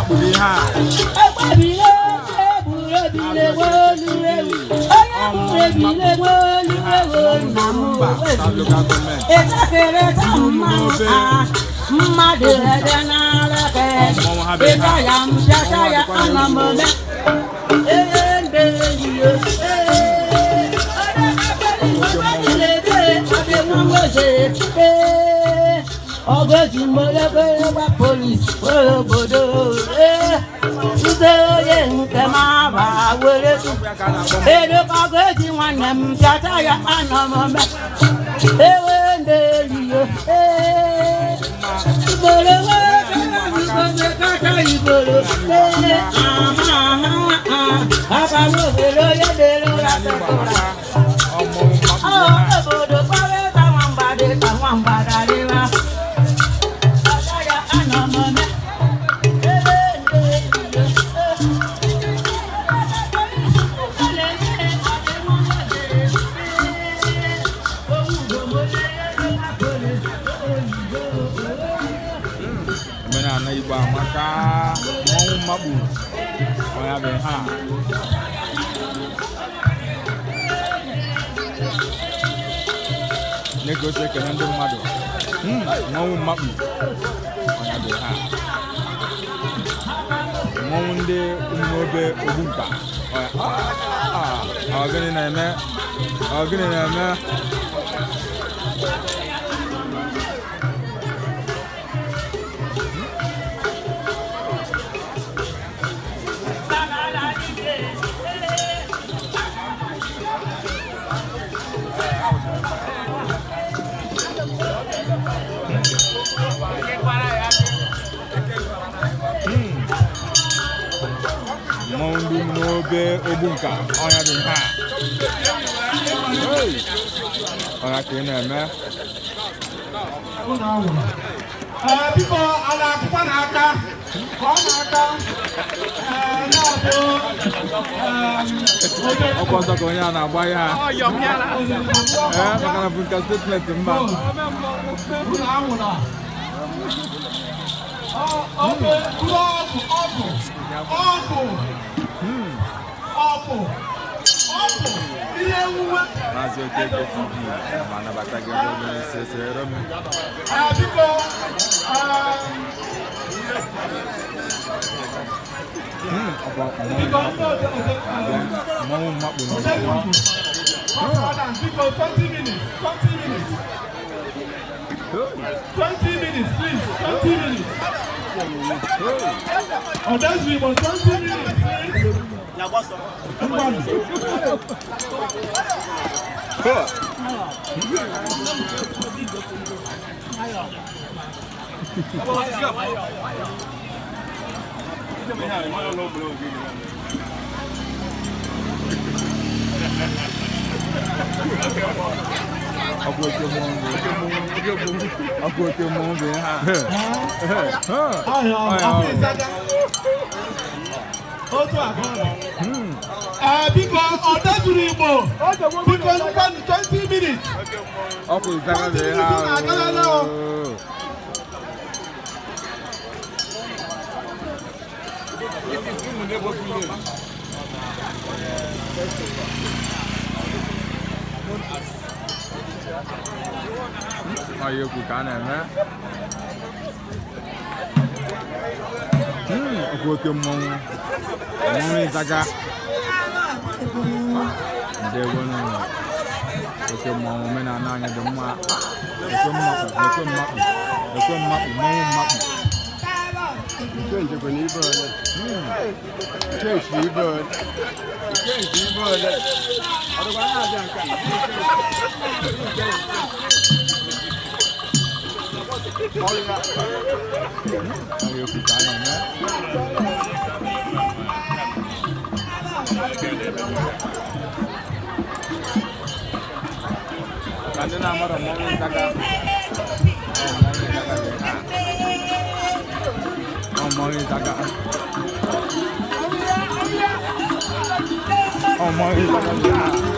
Mmakpu bụ ihe a. Mba, South Local Government. Mmadụ ede n'alaka Mmọnwụ ha bụ ihe ịta a. ya mpịacha ya ana m eme ee mbe iyo ọgọji mgbe gba polis were obodo ee ndị onye nke m aba were edokọgọji nwanne m pịacha ya ana m eme ewe ndị eliyo ee igboro kacha igboro ee aha aha abalị obere onye dere ụra sekụra. Ọ mmọnwụ mmakpu bụ ihe a. Obodo kpọrọ ka nwamba dị ka nwamba darịwa. Ọcha ya anọ m eme. Ebe ndị ejije. Omenala Igbo amaka. Mmọnwụ mmakpu ọ ya bụ ihe a. Na-ege osi ekele ndị mmadụ. Mmọnwụ mmakpu ọ ya bụ ihe a. Mmọnwụ ndị Ụmụobe Ogbunka ọ ya. Ah, ọ gịnị na-eme? Ọ gịnị na-eme? Mmọnwụ ndị Ụmụobe Ogbunka ọ ya bụ ihe a. Hey! Ọ ya ka ị na-eme. Ee, biko, a na-akụkwa n'aka ka ọ na-aka. Ee, na-abụ ee, Ọkwa ọsọ ka onye a na-agba ihe a. Ee, maka na bụ nka statement mba. Unu anwụla. Ọgwụ ọgwụ ọgwụ ọgwụ ọgwụ ọgwụ ihe nwuwe. Maazị Okeke TV ma anabata gị ebe ọ bụla isi esere m. Ee, biko, Ọkwa biko mmọnwụ ndị mmọnwụ mmakpu na Biko, 20 minutes, 20 minutes, 20 minutes, please, 20 minutes. Ọdẹ́sù Igbo, 20 minutes, please. Ngwanụ. Ọkwa oke mmọnwụ bụ, ọkwa oke mmọnwụ bụ ihe a. Ọhịa ọhịa. Otu a ka ọ dị. Ee, biko, Ọdẹ́sù Igbo, biko, ngwanụ, 20 minutes. Ọkwa ịzaga bụ ihe a. Oo. Ọ ya ekwu ka a na-eme. Ọkwa oke mmọnwụ mmọnwụ ịzaga. Ndewo nụ. Oke mmọnwụ omenala anyị dị mma. Ekwe mmakpu, ekwe mmakpu, ekwe mmakpu, mmọnwụ mmakpu. Change kwa n'ibe ole? Change ibe ole? Change ibe ole? Ọ dịkwa na-abịa nke a? Ọ ya ekwu ka a na-eme. Ka ndị na-amarọ mmọnwụ ịzaga, ọ mmọnwụ ịzaga bụ ihe a. Ọ mmọnwụ ịzaga. Ọ mmọnwụ ịzaga bụ ihe a.